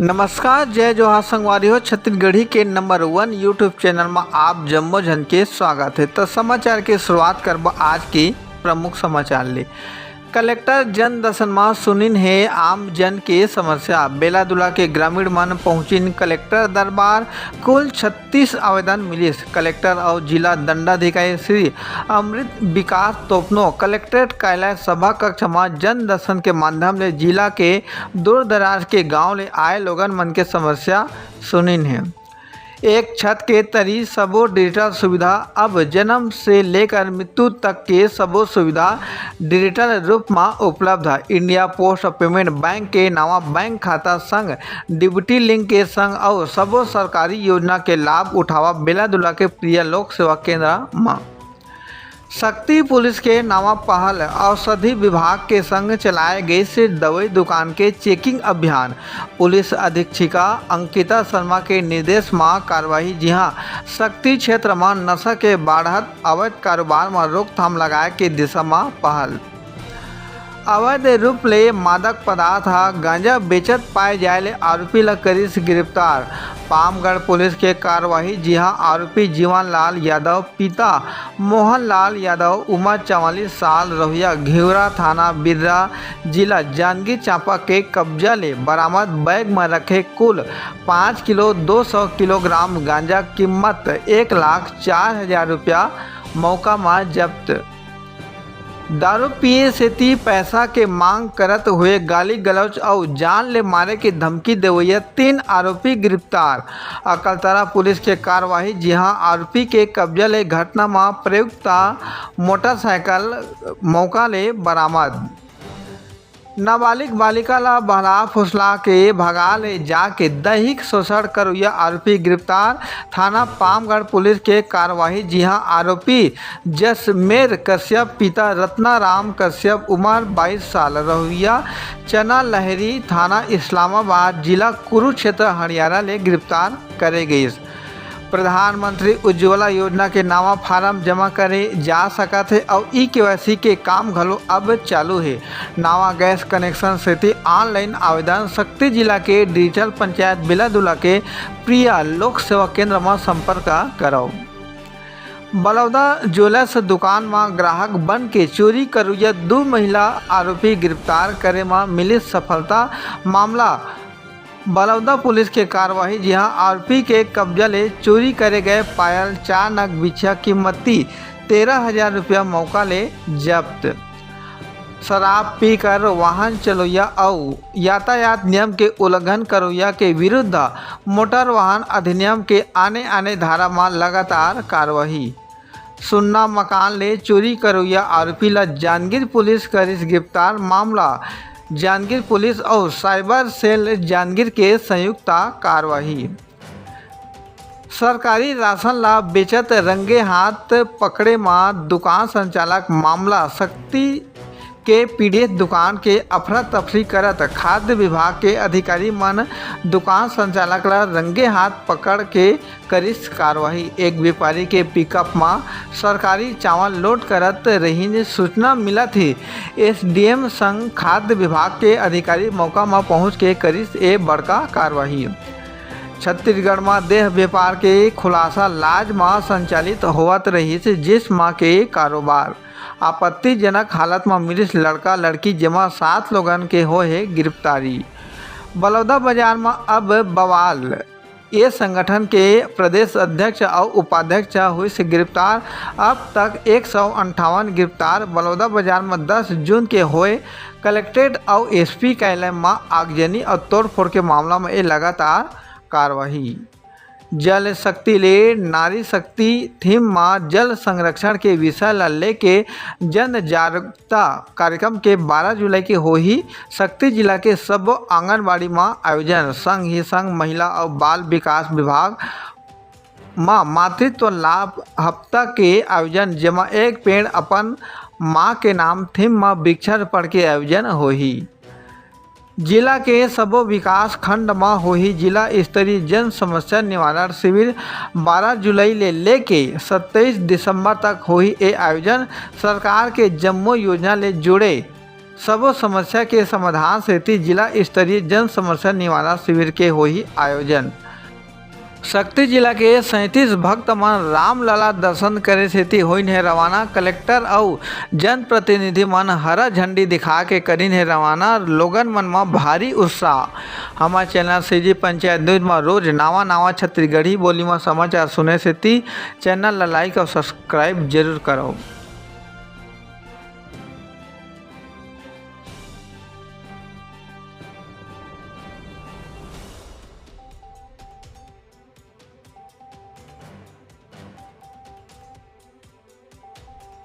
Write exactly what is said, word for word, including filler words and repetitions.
नमस्कार, जय जोहार संगवारी हो। छत्तीसगढ़ी के नंबर वन YouTube चैनल म आप जम्मो झन के स्वागत हे। त समाचार के शुरुआत करबा आज के प्रमुख समाचार ले। कलेक्टर जन दर्शन म सुनिन हे आम जन के समस्या। बेलादुला के ग्रामीण मन पहुंचिन कलेक्टर दरबार। कुल छत्तीस आवेदन मिलिस। कलेक्टर अउ जिला दंडाधिकारी श्री अमृत विकास तोपनो कलेक्ट्रेट कार्यालय सभा कक्ष म जन दर्शन के माध्यम ले जिला के दूर दराज के गांव ले आए लोगन मन के समस्या सुनिन हे। एक छत के तरी सबो डिजिटल सुविधा। अब जन्म से लेकर मृत्यु तक के सबो सुविधा डिजिटल रूप म उपलब्ध हे। इंडिया पोस्ट पेमेंट बैंक के नवा बैंक खाता संग डीबीटी लिंक के संग अउ सबो सरकारी योजना के लाभ उठावा बेलादुला के प्रिय लोक सेवा केंद्र म। शक्ति पुलिस के नवा पहल, औषधि विभाग के संग चलाए गइस दवई दुकान के चेकिंग अभियान। पुलिस अधीक्षिका अंकिता शर्मा के निर्देश म कार्रवाई, जिहां शक्ति क्षेत्र म नशा के बाढ़त अवैध कारोबार म रोकथाम लगाए के दिशा म पहल। अवैध रूप ले मादक पदार्थ ह गांजा बेचत पाए जाए ले आरोपी ल करिस गिरफ्तार। पामगढ़ पुलिस के कार्रवाई, जिहां आरोपी जीवनलाल यादव पिता मोहनलाल यादव, उमर चवालीस साल, रहुइया घिवरा, थाना बिर्रा, जिला जांजगीर चांपा के कब्जा ले बरामद बैग म रखे कुल पाँच किलो दो सौ किलोग्राम गांजा, कीमत एक लाख चार हजार रुपया, मौका म जब्त। दारू पिए सेती पैसा के मांग करत हुए गाली गलौज अउ जान ले मारे के धमकी देवइया तीन आरोपी गिरफ्तार। अकलतरा पुलिस के कार्रवाई, जिहां आरोपी के कब्जा ले घटना म प्रयुक्त मोटरसाइकिल मौका ले बरामद। नाबालिग बालिका ला बहला फुसला के भगा ले जाके दैहिक शोषण करोइया आरोपी गिरफ्तार। थाना पामगढ़ पुलिस के कार्रवाई, जिहां आरोपी जसमेर कश्यप पिता रत्नाराम कश्यप, उमर बाईस साल, रहुइया चना लहरी, थाना इस्लामाबाद, जिला कुरुक्षेत्र, हरियाणा ले गिरफ्तार करे गइस। प्रधानमंत्री उज्ज्वला योजना के नावा फार्म जमा करे जा सकत हे अउ ई केवाईसी के काम घलो अब चालू हे। नावा गैस कनेक्शन सेती ऑनलाइन आवेदन शक्ति जिला के डिजिटल पंचायत बेलादुला के प्रिया लोक सेवा केंद्र म संपर्क करव। बलौदा ज्वेलर्स दुकान म ग्राहक बन के चोरी करोइया दू महिला आरोपी गिरफ्तार करे म मिलिस सफलता। मामला बलौदा पुलिस के कार्रवाई, जिहां आरोपी के कब्जा ले चोरी करे गए पायल चार नग बिछिया कीमती तेरह हजार रुपया मौका ले जब्त। शराब पीकर वाहन चलोइया अउ यातायात नियम के उल्लंघन करोइया के विरुद्ध मोटर वाहन अधिनियम के आने-आने धारा म लगातार कार्रवाई। सुन्ना मकान ले चोरी करोइया आरोपी ला जांजगीर पुलिस करिस गिरफ्तार। मामला जांजगीर पुलिस अउ साइबर सेल जांजगीर के संयुक्त कार्रवाई। सरकारी राशन ला बेचत रंगे हाथ पकड़े म दुकान संचालक मामला शक्ति के पीड़ित दुकान के अफरा तफरी करत खाद्य विभाग के अधिकारी मन दुकान संचालक ला रंगे हाथ पकड़ के करिस कार्रवाई। एक व्यापारी के पिकअप म सरकारी चावल लोड करत रहिन सूचना मिलत ही एसडीएम संग खाद्य विभाग के अधिकारी मौका म पहुंच के करिस ए बड़का कार्रवाई। छत्तीसगढ़ म देह व्यापार के खुलासा लाज म संचालित होवत रहिस, जिसम के कारोबार आपत्तिजनक हालत म मिलिस लड़का लड़की, जेमा सात लोगन के होए हे गिरफ्तारी। बलौदा बाजार म अब बवाल, ये संगठन के प्रदेश अध्यक्ष अउ उपाध्यक्ष होइस गिरफ्तार। अब तक एक सौ अंठावन गिरफ्तार। बलौदा बाजार म दस जून के होए कलेक्ट्रेट अउ एसपी कार्यालय म आगजनी अउ तोड़फोड़ के मामला म ये लगातार कार्रवाई। जल शक्ति ले नारी शक्ति थीम म जल संरक्षण के विषय ल लेके जन जागरूकता कार्यक्रम के बारह जुलाई के होही शक्ति जिला के सब्बो आंगनबाड़ी म आयोजन। संग ही संग महिला अउ बाल विकास विभाग म मातृत्व लाभ हफ्ता के आयोजन, जेमा एक पेड़ अपन मां के नाम थीम म वृक्षारोपण के आयोजन होही। जिला के सबो विकास खंड म होही जिला स्तरीय जन समस्या निवारण शिविर। बारह जुलाई ले लेके सत्ताईस दिसंबर तक होही ए आयोजन। सरकार के जम्मो योजना ले जुड़े सबो समस्या के समाधान सेती जिला स्तरीय जन समस्या निवारण शिविर के होही आयोजन। सक्ती जिला के सैंतीस भक्त मन रामलला दर्शन करे सेती होइन हे रवाना। कलेक्टर अउ जनप्रतिनिधि मन हरा झंडी दिखा के करिन हे रवाना। लोगन मन म भारी उत्साह। हमर चैनल सीजी पंचायत न्यूज म रोज नावा नावा छत्तीसगढ़ी बोली म समाचार सुने सेती चैनल ला लाइक अउ सब्सक्राइब जरूर करव।